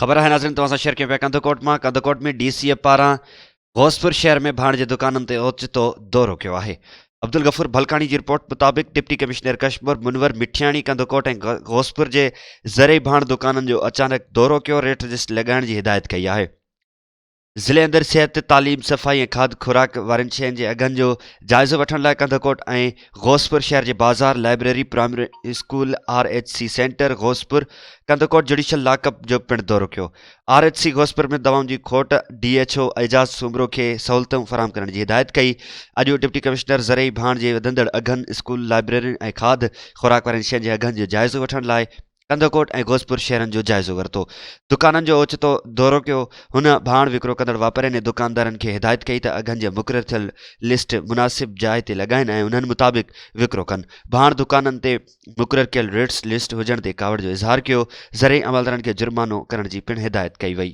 خبر آهي ناظرين توهان سان شيئر ڪيون پيا ڪنڌڪوٽ مان ڪنڌڪوٽ ۾ ڊي سي اي پاران غوثپور شهر ۾ ڀاڻ جي دڪانن تي اوچتو دورو ڪيو آهي عبدالغفور ڀلڪاڻي جي رپورٽ مطابق ڊپٽي ڪمشنر ڪشمور منور مٺياڻي ڪنڌڪوٽ ۽ غوثپور جي زرعي ڀاڻ دڪانن جو اچانڪ دورو ڪيو ريٽ لسٽ لڳائڻ جي هدايت ڪئي آهي ضلعي اندر صحت، تعليم، صفائي ۽ کاڌ خوراڪ وارين شين جي اگهن جو جائزو وٺڻ لاء ڪنڌڪوٽ ۽ غوثپور شهر جي بازار، library, primary school, R H C centre Ghauspur, Kandhkot judicial lock up جو پڻ دورو ڪيو. آر ايڇ سي غوثپور ۾ دوائن جي کوٽ، D H O Ijaz Soomro کي سهولتون فراهم ڪرڻ جي هدايت ڪئي. اڄ ڊپٽي ڪمشنر زرعي ڀاڻ جي وڌندڙ اگهن، اسڪول، لائبريرين ۽ کاڌ خوراڪ وارين شين جي اگهن جو جائزو وٺڻ لاء ڪنڌڪوٽ ۽ غوثپور شهرن جو جائزو ورتو. دڪانن جو اوچتو دورو ڪيو. هن ڀاڻ وڪرو ڪندڙ واپارين ۽ دڪاندارن کي هدايت ڪئي ته اگهن جي مقرر ٿيل لسٽ مناسب جاء تي لڳائين ۽ انهن مطابق وڪرو ڪن. ڀاڻ دڪانن تي مقرر ڪيل ريٽس لسٽ هجڻ تي ڪاوڙ جو اظهار ڪيو. زرعي عملدارن کي جرمانو ڪرڻ جي پڻ هدايت ڪئي وئي.